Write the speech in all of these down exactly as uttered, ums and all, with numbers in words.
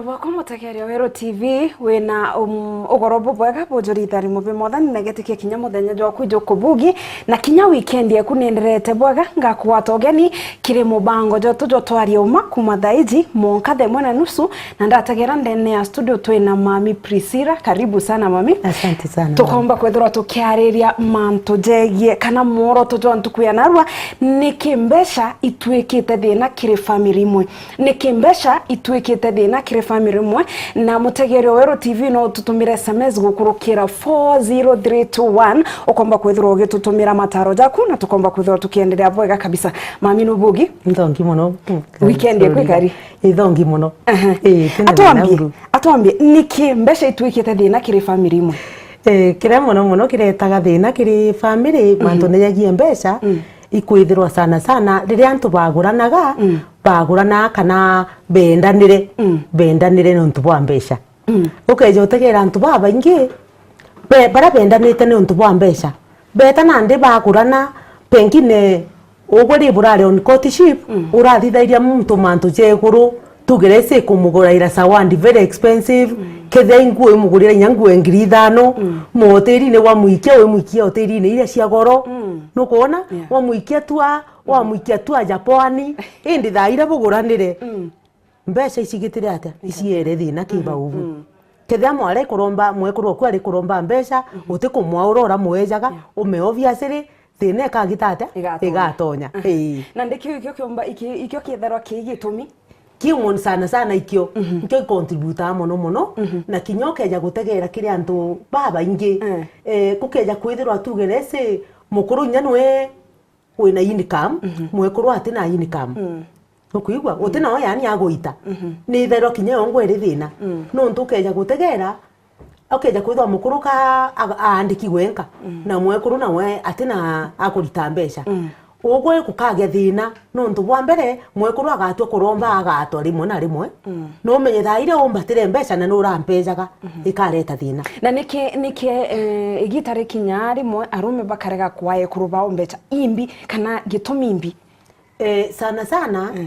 Bwakwa mutegeria Weru T V, wina, um, ugoro bubwega bujurithari mubi mothe, ninegetikia kinya muthenya jwaku jukubugi, na kinya weekend yaku nienderete bwega, ngakugwata ugeni kiri mubango jwetu jwa twaria uma kuma thaa iji mwanka thaa imwe na nusu, na ndategera ndene ya studio twina mami Priscilla. Karibu sana mami. Asante sana. Tukomba kwithirwa tukiariria mantu jegie kana mworoto jwa ntuku ya narua, niki mbeca itwikite thina kiri family imwe? Niki mbeca itwikite thina kiri family imwe? Na mutegeria Weru T V no ututumire S M S gukurukira four zero three two one, ukomba kwithirwa ugitutumira mataro jaku na tukomba kwithirwa tukiendelea bwega kabisa. Mami nubugi? Nthongi muno. Mm, weekend yaku ikari? Ithongi muno. Aha. Eh, tena Atwambie, Nakuru. Atwambie, niki mbeca itwikite thina kiri family imwe? Eh, kiria muno muno kiretaga thina kiri family, Mhm. mantu nejagie mbeca, Mm. ikwithirwa sana sana riria antu baguranaga, Mm. bagurana kana bendanire, Mm. bendanire niuntu bwa mbeca. Mm. Ukeja utegera antu babaingi, be-, baria bendanite niuntu bwa mbeca. Beta nandi bagurana, pengine ugwe ri burari on courtship, Mm. urathithairia muntu mantu ja iguru, tugire si kumuguraira sawandi very expensive, Mm. kethira i nguo imugurira inya nguo ngiri ithano, Mm. motirine wa mwikia, wi mwikia otirine iria cia goro. Mm. Nukwona? Yeah. Wa mwikia tua, wa mwikia tua Japani, indi thaa iria buguranire. Mm. Mbeca ici gitire atia? Iciere thina kibau bu. Mm. Kethira mwari kuromba, mwekuru oku ari kuromba mbeca, Mhm. utikumwaura uramwejaga, Yeah. ume obviously, thina ikagita atia? Igatonya. Igatonya. Mhm. Ii. Na ndi kiu ikio kiumba, iki-, ikio kitherwa ki gitumi? Kiu mon-, sana sana ikio, Mhm. nkio icontributaa mono mono, Mhm. na kinya ukeja gutegera kiri antu babaingi. Eh. Eh, kukeja kwithirwa tuge lesi, mukuru inya nwe wina income, Mhm. mwekuru atina income. Mm. Nukwigua? Mm. Uti nao yani agwita. Mhm. Ni itherwa kinya yo ngweri thina. Mm. Nontu ukeja gutegera, ukeja kwithwa mukuru ka a-, aandiki gwenka. Mm. Na mwekuru nawe atina akurita mbeca. Mm. Ugwe gukagia thina, nontu bwa mbere, mwekuru agatua kuromba agatwa rimwe na rimwe. Mm. Numenye thaa iria umbatire mbeca na nurampejaga, Mhm. ikareta thina. Na niki, niki, eh, igita rikinya rimwe arume bakarega kwa ekuru bao mbeca? Imbi kana gitumi imbi? Eh, sana sana, Eh.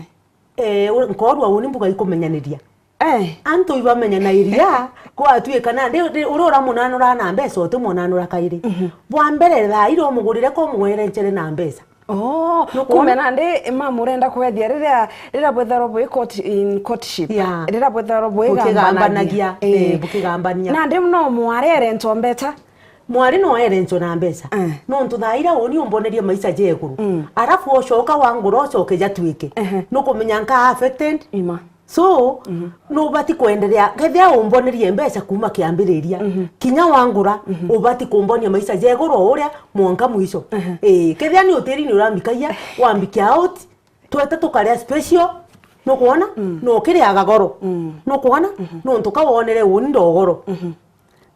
eh, u-, nkorwa uni mbuga ikumenyaniria. Eh. Antu ibamenyanairia, kwatuika nandi, ri-, uria uramunanura na mbeca, utimunanura kairi. Mhm. Bwa mbere, thaa iria umugurire, ko umugwere nchere na mbeca. Oh, Nukwona? Kumbe nandi mama urenda kwethia riria, riria bwitharwa bwi court-, in courtship. Yeah. Riria bwitharwa bwigambanagia. Bukigambanagia, Eh. eh, bukigambania. Nandi no mwari erentwa mbeca. Mwari no erentwa na mbeca. Eh. Nontu thaa iria uni umbonerie maisha ja iguru. Mm. Arafu ucoka wangura ucoke jatuike. Ehe. Nukumenya nka affected. Ima. So, Mhm. nubati kwenderea, kethia umbonerie mbeca kuma kiambiriria, Mhm. kinya wangura, Mhm. ubati kumbonia maisha ja iguru o uria mwanka mwisho. Mhm. Ii, kethia ni utiri ni urambikagia, wambikia out, twete tukaria special, nukwona? Mm. No ukiriaga goro. Mm. Nukwona? Mhm. Nontu ka wonere uni ndogoro. Mhm.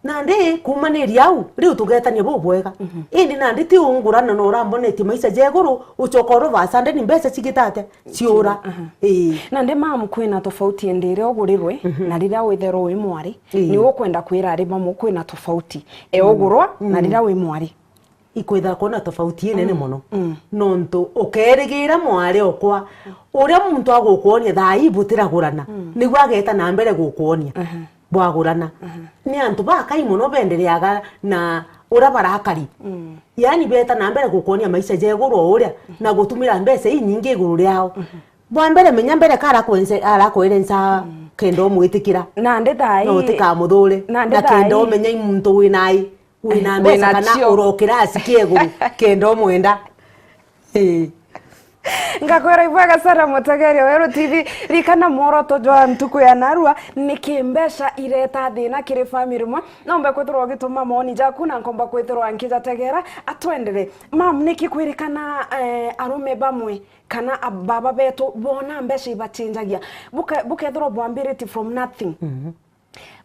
Nandi, kuumaniria au, riu tugetania bubwega. Mhm. Indi nandi ti ungurana na urambonetie maisha ja iguru, ucoka uru basa, ndeeni mbeca cigita atia? Ciura. Aha. Ii. Nandi, mam, kwina tofauti indi iria ugurirwe Mhm. na riria witherwa wi mwari. Ii. Ni ukwenda kwira ari bamwe kwina tofauti e Mm. ugurwa na Mm. riria wi mwari? Ikwithira kwina tofauti inene Mm. mono. Mm. Nontu ukerigira mwari okwa, uria muntu agukwonia thaa ii butiragurana, Mm. niguo ageta na mbere gukwonia. Aha. bwagurana. Mhm. Ni antu bakai mono bendereaga na uria barakari. Mm. Yaani beta na mbere gukwonia maisha ja iguru o uria, Mhm. na gutumira mbeca inyingi iguru riao. Mhm. Bwa mbere menya mbere ka arakwense-, arakwere nsa Mm. kenda umwitikira. Nandi thaa ii. Na utikamuthure. Nandi Na thaa kenda ii. umenya i muntu wina i, wina Eh, mbeca wina kana cio. urokira acikia iguru kenda umwenda. Ii. Ngakwira ibwega sana mutegeria Weru T V. Rikana mworoto jwa ntuku ya narua, niki mbeca ireta thina kiri family imwe? Nombe kwithirwa ugituma moni jaku na nkomba kwithirwa nkijategera. Atwendere. Mam, niki kwirikana, eh, arume bamwe kana ab-, baba betu bona mbeca ibachenjagia? Buke-, bukethirwa bwambiriti from nothing. Mhm.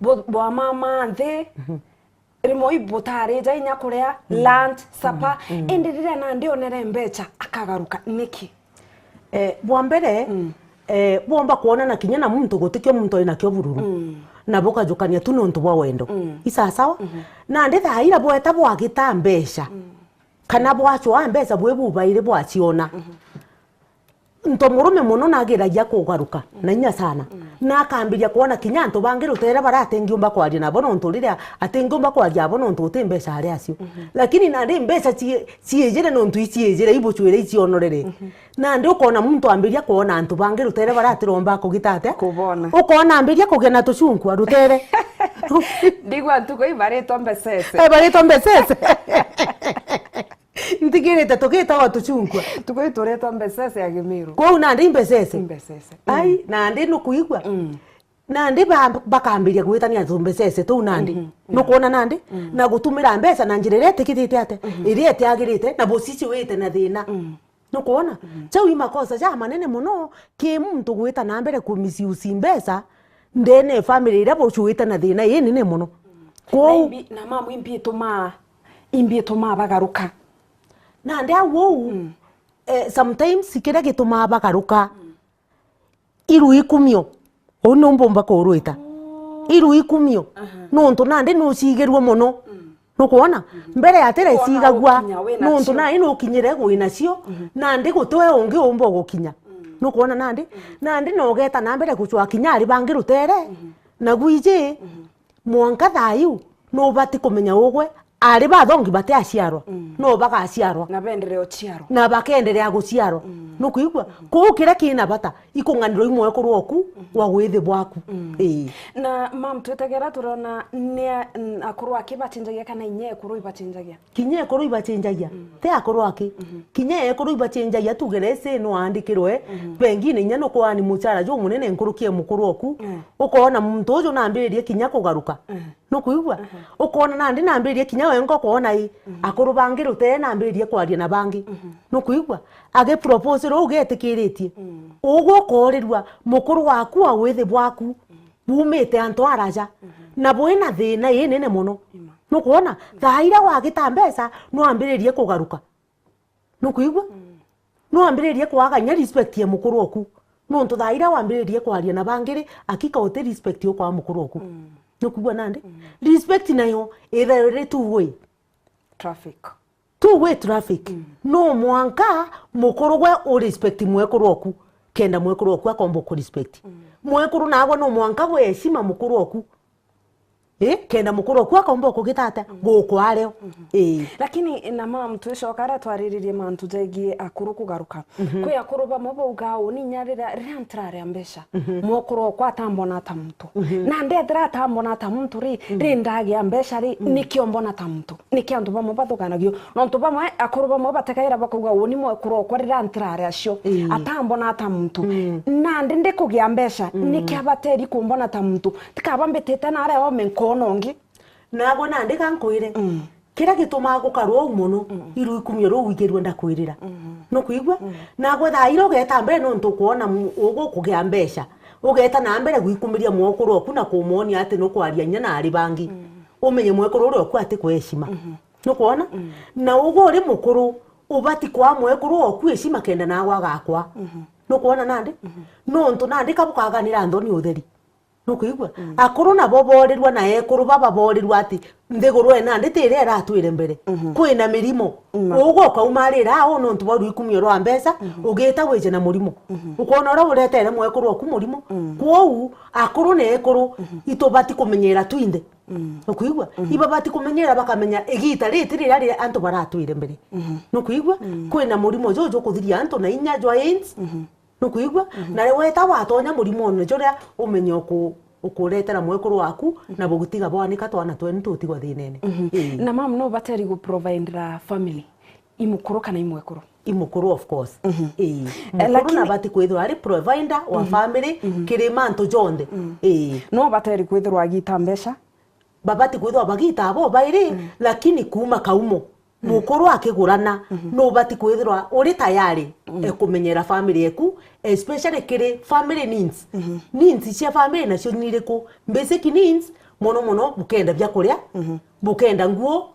Bu-, bwa mama nthi, Mhm. Rimwe ibutari ja inya kuria, Mm. lunch, supper. Mm, mm. Indi riria nandi onere mbeca, akagaruka. Niki? Eh, bwa mbere, Mm. eh, bwomba kwonana kinya na muntu gutikio muntu ainakio bururu. Mm. Na bukajukania tu nontu bwa wendo. Mm. Isasawa? Mhm. Nandi thaa ira bweta bwagita mbeca. Mm. Kana bwacwaa mbeca bwi bubairi bwaciona. Mhm. nto murume mono nagiragia kugaruka na inya sana. Na akambiria kwona kinya antu bangi rutere baria atingiumba kwaria nabo nontu riria atingiumba kwaria abo nontu guti mbeca ari acio. Lakini nandi mbeca ci-, ciijire nontu iciijire, ibucwire icionorere. Nandi ukona muntu ambiria kwona antu bangi rutere baria atiromba kugita atia? Kubona. Ukona ambiria kugia na tucunkwa rutere. Ndigwa ntuku ibaritwa mbecece. Eh, baritwa mbecece. Ntigirite tugitawa tucunkwa. Tuku ituritwa mbecece ya Kimiru. Kwou nandi imbecece? Imbecece. Ai, nandi nukuigua? Nandi ba-, bakambiria gwitania tumbecece tuu nandi. Nukwona nandi? Na gutumira mbeca na njira iria itikitite atia? Iria itiagirite na buciciwite na thina. Nukwona? Jau i makosa ja manene mono ki muntu gwita na mbere ku misuse mbeca ndene e family iria bucuite na thina inene mono. Kwou na imbi-, na mamu imbi itumaa, imbi itumaa bagaruka. Nandi au uu, eh, sometimes kiria gitumaa bagaruka, iru ikumio. Uu niu mbumba kurwita. Iru ikumio. Nontu nandi nucigirue mono. Nukwona? Mbere ya tira icigagua, nontu nai nukinyire winacio, nandi gutiwe ungi umba gukinya. Nukwona nandi? Nandi nogeta na mbere gucwa kinya ari bangi rutere, na gwiji, mwanka thaa iu, nubati kumenya ugwe, ari bathongi batiaciarwa, no bagaciarwa. Na benderea uciarwa. Na bakenderea guciarwa. Nukwigua? Kuu kiria kina bata, ikung'anirwa i mwekuru oku wa withi bwaku. Ii. Na mam, twetegera turona ni a-, n-, akuru aki bacinjagia kana inya ekuru ibacinjagia? Kinya ekuru ibacinjagia, ti akuru aki. Kinya ekuru ibacinjagia, tuge let's say no aandikirwe, pengine inya nukwani mucara jumunene nkuruki e mukuru oku, ukoona muntu uju nambiririe kinya kugaruka. Nukwigua? Ukoona nandi nambiririe kinya wenka ukoona i, akuru bangi rutere nambiririe kwaria na bangi. Nukwigua? Agi propose ruu getikiritie. Ugwe ukoorirua mukuru waku wa withi bwaku, bumite antu araja, na bwina thina inene mono. Nukwona? Thaa iria wagita mbeca, nwambiririe kugaruka. Nukwigua? Nwambiririe kwaga inya respect ya mukuru oku. Nontu thaa iria wambiririe kwaria na bangi ri, akika uti respect ukwa mukuru oku. Nukwigua nandi? Respect nayo ithairwe ri two way. Traffic. Two way traffic. No mwanka mukuru gwe u respect mwekuru oku, kenda mwekuru oku akomba ku respect. Mwekuru nagwe no mwanka gwe heshima mukuru oku. Eh, kenda mukuru oku akomba kugita atia? Gukwa ario. Eh. Lakini na mam, twicoka aria twariririe mantu jegie akuru kugaruka. Kwi akuru bamwe baugaa uni inya riria, riria ntiraria mbeca, mwekuru okwa atambona ta muntu. Na ndethira atambona ta muntu ri, ri ndagia mbeca ri, niki ombona ta muntu? Niki antu bamwe bathuganagio? Nontu bamwe, akuru bamwe batekaira bakauga uni mwekuru okwa riria ntiraria cio, atambona ta muntu. Nandi ndikugia mbeca, niki abateri kumbona ta muntu? Tikaba mbitite na aria ome nkona ungi. Nagwe nandi gankwire. Kiria gitumaa gukarwa uu mono, iru ikumio ruu wigirue ndakwirira. Nukwigua? Nagwe thaa iria ugeta mbere nontu ukwona mu-, ugu ukugia mbeca. Ugeta na mbere gwikumiria mwekuru oku na kumwonia ati nukwaria inya na ari bangi. Umenye mwekuru uria oku ati kwe heshima. Nukwona? Na ugu uri mukuru, ubati kwa mwekuru oku heshima kenda nagwe agakwa. Nukwona nandi? Nontu nandi kabukaganira nthoni utheri. Nukwigua? Akuru nabo borirua na ekuru baba borirua ati nthiguru ena nandi ti iria iratwire mbere. Kwina mirimo. Ugu ukaumarira au nontu bwa rwikumio rwa mbeca, ugita wije na murimo. Ukwona uria uretere mwekuru oku murimo. Kwou, akuru na ekuru, itubati kumenyera twinthe. Nukwigua? Ibabati kumenyera bakamenya igita riti riria ri antu baratwire mbere. Nukwigua? Kwina murimo juju jukuthiria antu na inya jwa aids. Nukwigua? Na riu weta watonya murimone juria umenye uku-, ukuretera mwekuru waku na bugutiga bwanika twana twenu tutigwa thinene. Ii. Na mam, no bateri gu providera family? I mukuru kana i mwekuru? I mukuru, of course. Ii. Eh, mukuru lakini nabati kwithirwa ari provider wa family kiri mantu jonthe. Ii. No bateri kwithirwa agita mbeca? Babati kwithirwa bagita abo bairi, lakini kuuma kaumo. Mukuru akigurana, nubati kwithirwa uri tayari, eh, kumenyera family eku, especially kiri family needs. Needs cia family nacio ni iriku? Basic needs, mono mono, bukenda bia kuria, bukenda nguo,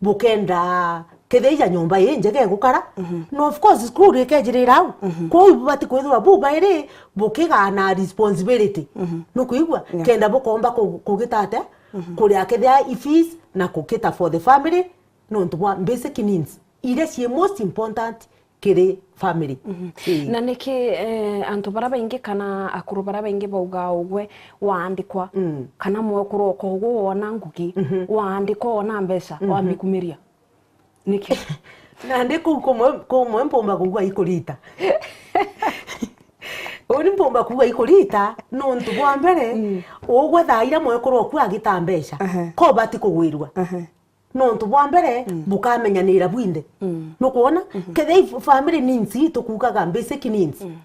bukenda kethia ija nyomba ii njega igukara. Na of course, school ikejirira au. Kwou ibubati kwithirwa bu bairi bukigana responsibility. Nukwigua? Yeah. Kenda bukomba ku-, kugita atia? Kuria kethia i fees na kugita for the family, nontu bwa basic needs iria cii most important kiri family. Mhm. Ii. Na niki, eh, antu baria baingi kana akuru baria baingi baugaa ugwe waandikwa, mm, kana mwekuru okwa ugwe wona ngugi, mhm, waandikwa wona mbeca, mhm, wambikumiria? Niki? Nandi kuu kumwe, kumwe mpumba kuuga ikurita. Uni mpumba kuuga ikurita, nontu bwa mbere, mm, ugwe thaa iria mwekuru oku agita mbeca, aha, ko bati kugwirua. Aha. Nontu bwa mbere, mm, bukamenyanira bwinthe. Mm. Nukwona? Mhm. Kethira i family needs ii tukuugaga basic needs, mm,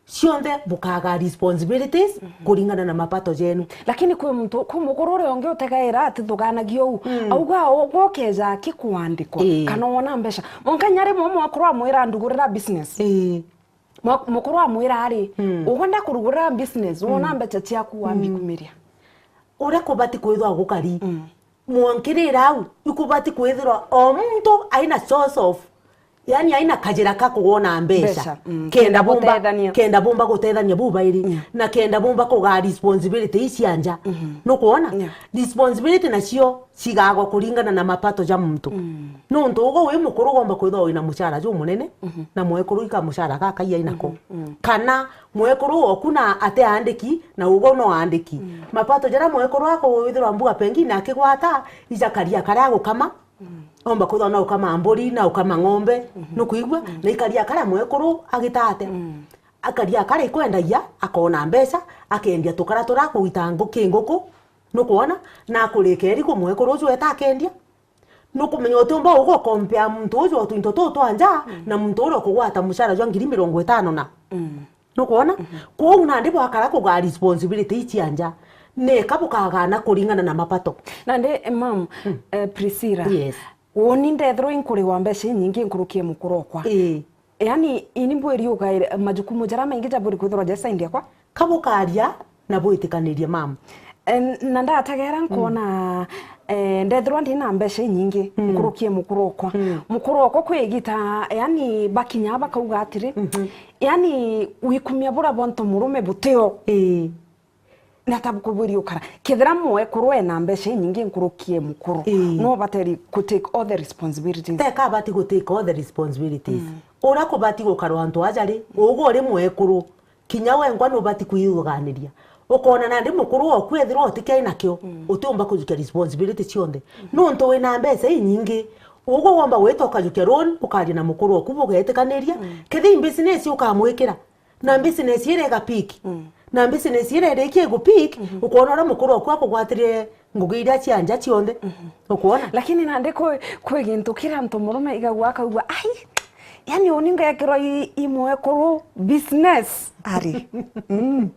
cionthe bukaga responsibilities, mhm, kuringana na mapato jenu. Lakini kwi muntu, kwi mukuru uria ungi utegaira atithuganagia uu. Mm. Auga ugwe ukeja aki kuandikwa, ii, kana wona mbeca. Mwanka inya rimwe mwekuru amwira, "Ndugurira business." Ii. Mwa-, mukuru amwira ari, mm, "Ugwe ndakurugurira business, wona, mm, mbeca ciaku, mm, wambikumiria." Uria kubati kwithwa gukari. Mm. Mwankirira au, ikubati kwithirwa o muntu aina source of, yani aina kajira ka kuona mbeca. Mbeca, mm, kenda kenda bumba gutethania. Kenda bumba gutethania bubairi, yeah, na kenda bumba kugaa responsibility ii cia nja. Mhm. Nukwona? Yeah. Responsibility nacio cigagwa kuringana na mapato ja muntu. Mm. Nontu ugwe wi mukuru ugomba kwithwa wina mucara jumunene, mhm, na mwekuru ika mucara gakai ainako. Mhm, mm. Kana mwekuru oku na atiaandiki, na ugwe no aandiki. Mm. Mapato jaria mwekuru akwithirwa mbuga pengine akigwata, ija karia karia agukama, mm, omba kwithwa na ukama mburi, na ukama ng'ombe, mhm, nukwigua? Mm. Na ikaria karia mwekuru agitate. Mm. Akaria karia ikwendagia, akona mbeca, akendia tukara turia akugita nguki nguku, nukwona? Na akurika irigu mwekuru uju eta akendia. Nukumenya utiumba ugukompea muntu uju o twinto tuu twa nja, mm, na muntu uria ukugwata mucara jwa ngiri mirongo itano na. Mm. Nukwona? Mhm. Kwou nandi bwakara kugaa responsibility ii cia nja, neka bukagana kuringana na mapato. Nandi, eh, mam, mm, eh, Priscilla, yes, uuni ndethirwa inkuriwa mbeca inyingi nkuruki e mukuru okwa. Ii. Yani, ini mbwiri ugaire majukumu jaria maingi jabwiri kwithirwa jasaindi akwa. Ka bukaria na bwitikanirie, mam. Eh, na ndategera, mm, nkoona, eh, ndethirwa ndina mbeca inyingi, mm, nkuruki e mukuru okwa. Mm. Mukuru okwa kwi igita, yani, bakinya bakauga atiri, mhm, yani, wikumia buria bwa ntomurume butio. Ii. Ni ata bukubwiri ukara? Kethira mwekuru ena mbeca inyingi nkuruki e mukuru, ii, no bateri ku take all the responsibilities. Teka abati ku take all the responsibilities. Mm. Uria kubati gukarwa antu aja ri, ugwe uri mwekuru, kinya wengwa nubati kwithuganiria. Ukona nandi mukuru oku ethirwa utikia nakio, mm, utiumba kujukia responsibility cionthe. Mm. Nontu wina mbeca inyingi, ugwe womba gwita ukajukia loan, ukaria na mukuru oku bugetikaniria, mm, kethira i business ukamwikira, na business iria iga peak. Mm. Na business iria irikia igu peak, mhm, ukwona uria mukuru oku akugwatire ngugi iria cia nja cionthe. Mhm. Ukwona? Lakini nandi kwi, kwi gintu kiria ntomurume igagua akaigua, "Ai, yani uni ngekirwa i, i mwekuru business." Ari. Mm.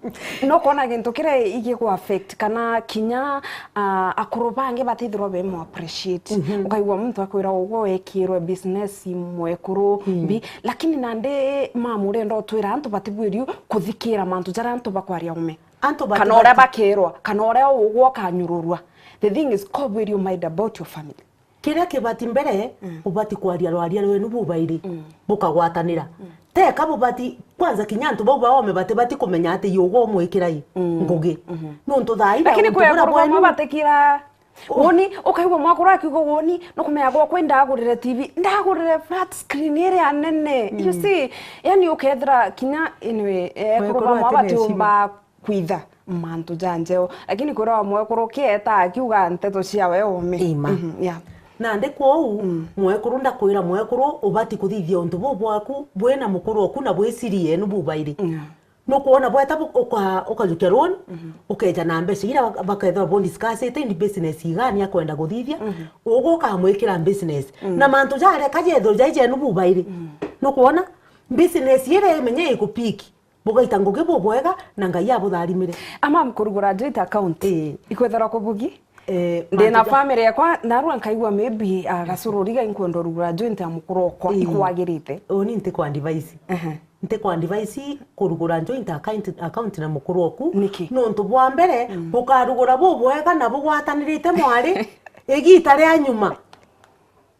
No kwona gintu kiria igiku affect kana kinya, ah, akuru bangi batithirwa be mu appreciate. Mhm. Ukaigua muntu akwira ugwe wekirwe business mwekuru, mm, mbi, lakini nandi, mam, urenda utwira antu batibwiriu kuthikira mantu jaria antu bakwaria ume? Antu kana uria batibati- bakirwa, kana uria ugwe ukanyururwa. The thing is, ko bwiri you mind about your family. Kiria kibati mbere, mm, ubati kwaria rwaria rwenu bubairi, mm, bukagwatanira. Mm. Teka bubati, kwanza kinya antu bau baome batibati kumenya ati yu ugwe umwikira i, mm, ngugi. Mhm. Nontu thaa ii lakini kwi akuru bamwe batikira Woni, ukaigua mwakuru akiuga woni, nukumenya gwakwa indagurire T V, ndagurire flat screen iria nene. You see, yani ukethira kinya, anyway, eh, ekuru bamwe batiumba kwitha mantu ja njeo. Lakini kwira wa mwekuru ukieta akiuga nteto cia we ome. Ima. Mhm, yeah. Nandi kwou, mm, mwekuru ndakwira mwekuru ubati kuthithia untu buu bwaku, bwina mukuru oku na bwi siri yenu bubairi. Yeah. Nukwona bweta bu-, uka-, ukajukia loan, mhm, ukeja na mbeca iria bak-, bakethirwa bo discussite ni business igani akwenda guthithia, mhm, ugwe ukamwikira business. Mm. Na mantu jaria kajethirwa jai jenu bubairi. Mm. Nukwona? Business iria imenye ikupiki. Bugaita ngugi bubwega na Ngai abutharimire. Ama kurugura joint account. Ii. Ikwethirwa kubugi? Eh, ndina mantu ja- family yakwa, narua nkaigua maybe, ah, gacururi ga inkwenda urugura joint ya mukuru okwa, ii, ikwagirite. Uni ntikwa advice. Ehe. Ntikwa advice kurugura joint account, account na mukuru oku. Niki? Nontu bwa mbere, mm, bukarugura bubwega na bugwatanirite mwari igita ria nyuma.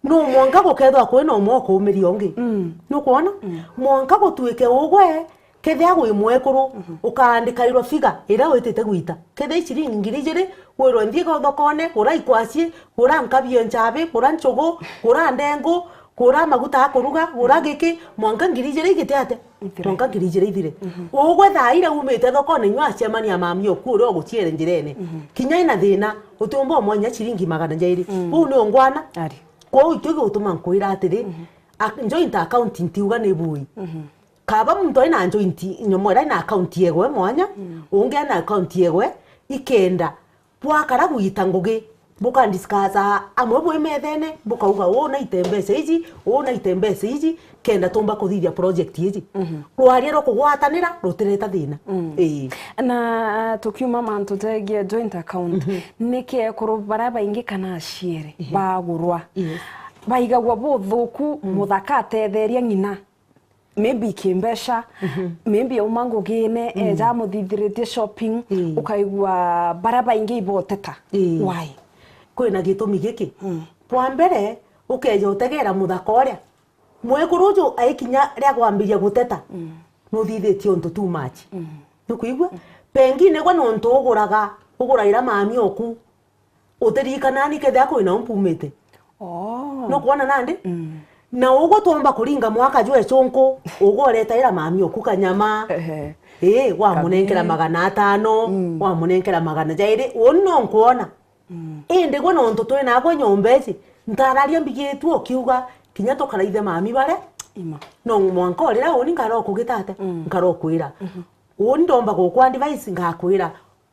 No mwanka gukethwa kwina umwe ukuumiria ungi. Mm. Nukwona? Mm. Mwanka gutuike ugwe, kethia wi mwekuru, mhm, ukaandikairwa figa iria witite gwita. Kethia i ciringi ngiri ijiri, wirwe nthie thokone, gura ikwacii, gura nkabio nchabi, gura nchugu, gura ndengu, Gura maguta a kuruga, gura giki, mwanka ngiri ijiri igite atia? Ithire. Mwanka ngiri ijiri ithire. Mhm. Ugwe thaa iria umite thokone, inywa acemania mami oku uria uguciere njirene. Mhm. Kinya ina thina, utiumba umwanya ciringi magana jairi. Mm. Uu ni ungwana? Ari. Kwou ikio gigutuma nkwira atiri, Mhm. ak-, joint account ntiuga ni bui. Mhm. Kaba muntu ari na joint, nyomo iria ina account yegwe mwanya, Mm. ungi ena account yegwe, ikenda bwakara gwita ngugi, buka discuss amwe bwi methene, bukauga, "Uu naite mbeca iji, uu naite mbeca iji, kenda tumba kuthithia project iji." Mhm. Rwaria rwa kugwatanira rutireta thina. Mm. Ii. Na tukiuma mantu jegie joint account, Mhm. niki ekuru baria baingi kana aciari Ehe. bagurwa, Yes. baigagua buthuku Mm. muthaka atetheria ng'ina? Maybe kimbeca, Mhm. maybe auma ngugine, Mm. eja amuthithiritie shopping, Mm. ukaigua baria baingi iboteta. Mm. Why? Kwina gitumi giki. Mm. Bwa mbere, ukeja utegera muthaka uria. Mwekuru uju aikinya ria kwambiria guteta, Mm. nuthithitie untu too much. Mm. Nukwigua? Mm. Pengine gwe nontu uguraga, uguraira mami oku, utirikana ni kethira kwina u mpumite. Oh. Nukwona nandi? Mm. Na ugwe twomba kuringa mwaka jwe cunku, ugwe uretaira mami oku kanyama. Ehe. Ii, wamunenkera Kabi. magana atano, Mm. wamunenkera magana jairi, uni no nkwona. Mm. Indi gwe nontu twi nagwe nyomba iji, ntararia mbigitue ukiuga, kinya tukaraithe mami bare. Ima. No mwanka urira uni nkara ukugita atia? Mm. Nkara ukwira. Mhm. Uni ndomba gukwa advice ngakwira.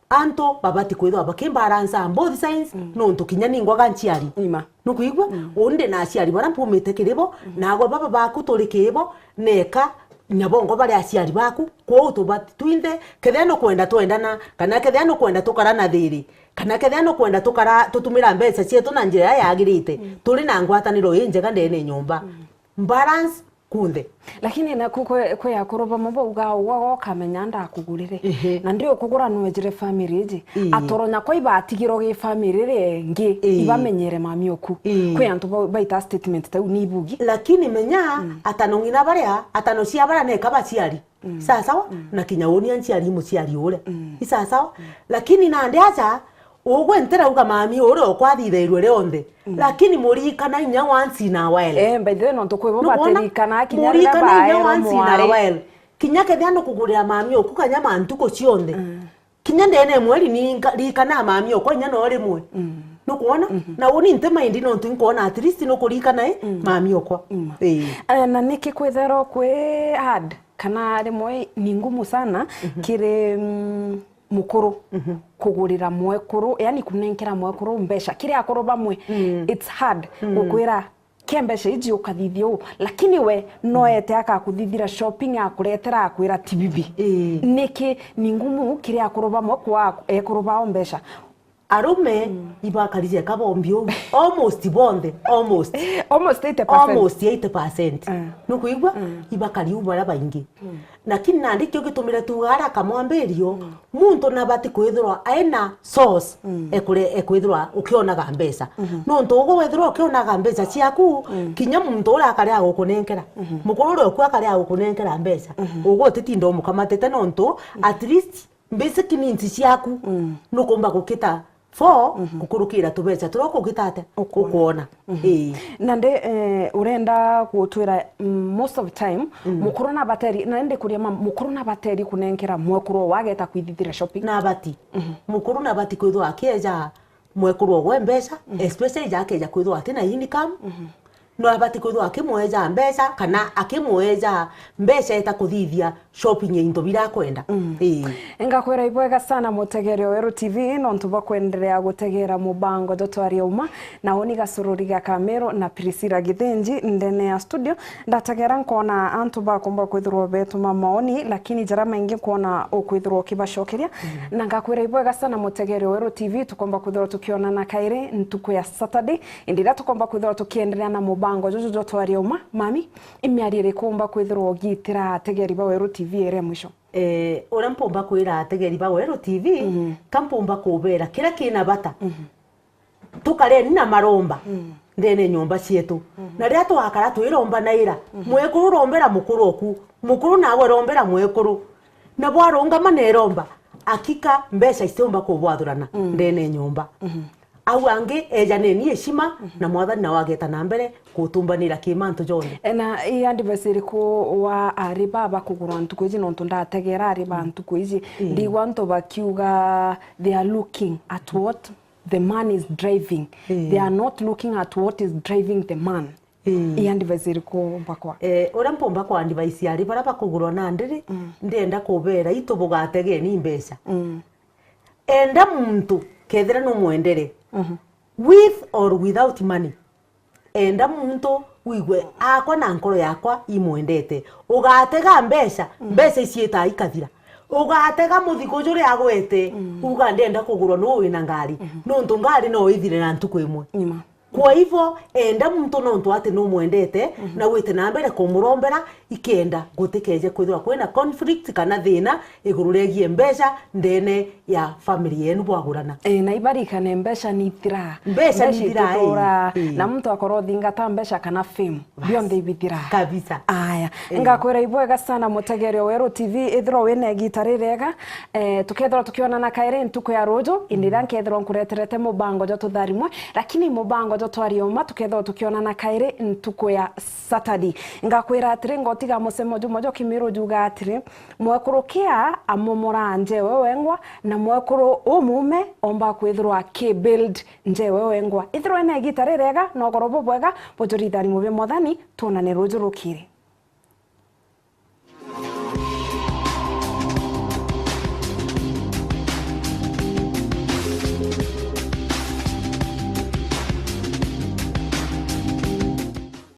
Antu babati kwithirwa bakimbalance on both sides, Mm. nontu kinya ningwaga nchiari. Ima. Nukwigua? Mm. Uni ndi na aciari bara mpumite kiri bo, Mm. nagwe baba baku turi kiri bo, neka nyabongo bari aciari baku. Kwou tubati twinthe, kethira nukwenda twendana, kana kethira nukwenda tukara na thiri, kana kethira nukwenda tukara tutumira mbeca cietu na njira iria yagirite, Mm. turi na ngwataniro injega ndene nyomba. Mm. Balance kunthe. Lakini naku kwi, kwi akuru bamwe baugaa, ugwe ukamenya ndakugurire. Ehe. Na ndi ukugura nwejire family iji. Ii. Atoro nyakwa ibatigirwo gi family iria ingi, Ii. ibamenyere mami oku. Ii. Kwi antu ba-, baita statement tau ni ibugi. Lakini menya, Mm. atano ng'ina baria, atano cia baria neka baciari. Mm. Sawa sawa? Mm. Na kinya uni anciari muciari uria. Mm. I sawa sawa? Mm. Lakini nandi aja, ugwe ntirauga mami uria ukwathithairwe rionthe. Mm. Lakini murikana inya once in a while. Eh, by the way, nontu kwi bo Nukwona? batirikana kinya riria Murikana inya baerwo once in a mwari. while. Kinya kethia nukugurira mami oku kanyama ntuku cionthe. Mm. Kinya ndene mweri ninga-, rikana mami okwa inya no rimwe. Mm. Nukwona? Mhm. Na uni nti mind nontu nkwona at least nukurikana, eh, Mm. mami okwa. Mm. Eh. Eh, na niki kwithirwa kwi hard? Kana rimwe ni ngumu sana Mhm. kiri, mm, mukuru Mhm. kugurira mwekuru, yani kunenkera mwekuru mbeca. Kiri akuru bamwe, Mm. it's hard Mm. gukwira, "Kia mbeca iji ukathithia uu," lakini we no Mm. ete akakuthithira shopping, akuretera, akwira, "Ti bibi." Ii. Niki ni ngumu kiri akuru bamwe kwa ekuru bao mbeca? Arume Mm. ibakari jeka bombi uu. Almost bonthe, almost. Almost eighty percent. Almost eighty percent. Mm. Nukwigua? Mm. Ibakari uu baria baingi. Mm. Lakini nandi kio gitumire tuuga aria kamwambirio, Mm. muntu nabati kwithirwa aina source Mm. ekure-, ekwithirwa ukionaga mbeca. Mhm. Nontu ugwe wethirwa ukionaga mbeca ciaku, Mm. kinya muntu uria akari agukunenkera. Mhm. Mukuru uria uku akari agukunenkera mbeca. Mhm. Ugwe utitinda umukamatite nontu Mm. at least basic needs ciaku Mm. nukumba gukita for Mhm. gukurukira tubeca turia ukugita atia? Ukwona. Ukwona. Mhm. Ii. Na ndi, eh, urenda gutwira, mm, most of time, Mm. mukuru nabateri, na ndi kuria ma, mukuru nabateri kunenkera mwekuru wageta kwithithira shopping? Nabati. Mhm. Mukuru nabati kwithwa akieja mwekuru ogwe mbeca, Mhm. especially ja akeja kwithwa atina income. Mhm. No abati kwithwa akimweja mbeca, kana akimweja mbeca eta kuthithia shopping ya into biria akwenda. Mm. Ii. Ngakwira ibwega sana mutegeri wa Weru T V, nontu bwa kwenderea gutegera mubango jwa Twaria Uma, na uni Gasururi ga Kamiru na Priscilla Githinji ndene ya studio. Ndategera nkona antu bakomba kwithirwa betuma maoni, lakini jaria maingi nkona ukwithirwa ukibacokeria. Mm. Na ngakwira ibwega sana mutegeri wa Weru T V, tukomba kwithirwa tukionana kairi ntuku ya Saturday. Indi riria tukomba kwithirwa tukienderea na mubango juju jwa Twaria Uma, mami, i miario iriku umba kwithirwa ugitira ategeri ba Weru T V iria mwisho? Eh, uria mpumba kwira ategeri ba Weru T V, Mhm. ka mpumba kubera kiria kina bata. Mhm. Tukareni na maromba Mhm. ndene nyomba cietu. Mhm. Na riria twakara twiromba naira, Mhm. mwekuru rombera mukuru oku, mukuru nawe rombera mwekuru. Na bwarungama na iromba, akika mbeca iciumba kubwathurana Mm. ndene nyomba. Mhm. Au angi ejaneni heshima, na Mwathani nawe ageta na mbere kutumbanira ki mantu jonthe. E, na i advice iriku wa ari baba kugurwa ntuku iji, nontu ndategera ari ba ntuku iji, ndigua antu bakiuga they are looking at what the man is driving. They are not looking at what is driving the man. I advice iriku mpakwa? Eh, uria mpumba kwa advice ari baria bakugurwa na ndiri, ndienda kubera itu bugategeni mbeca. Enda muntu kethira numwendere, with or without money. Enda muntu wigwe akwa na nkoro yakwa imwendete. Ugatega mbeca, mbeca iciitaa ikathira. Ugatega muthigo juria agwete, uga ndienda kugurwa nuu wina ngari. Nontu ngari no ithire na ntuku imwe. Nima. Kwa hivyo, enda muntu nontu ati numwendete, na wite na mbere kumurombera, ikenda gutikeje kwithirwa kwina conflict kana thina iguru riegie mbeca ndene ya family yenu bwagurana. E, na ibarikane mbeca ni ithiraa. Mbeca ni ithiraa, itithuraa, ii. Na muntu akorwo uthingata mbeca kana fame, bionthe ibithiraa. Kabisa. Aya. Ngakwira ibwega sana mutegeri o Weru T V, ithirwa wina igita ririega, eh, tukethirwa tukionana kairi ntuku ya ruju, indi iria nkethirwa nkureterete mubango jwa tutharimwe, lakini mubango jwa twarioma tukethirwa tukionana kairi ntuku ya Saturday. Ngakwira atiri, ngotiga musemo jumwe jwa Kimiru juga atiri, mwekuru kia amomoraa njewe wengwa, na mwekuru umume omba kwithirwa akibuild njewe wengwa. Ithirwa ina igita ririega, na ugoro bubwega, bujurithanimwe bia Mwathani, twonane ruju rukiri.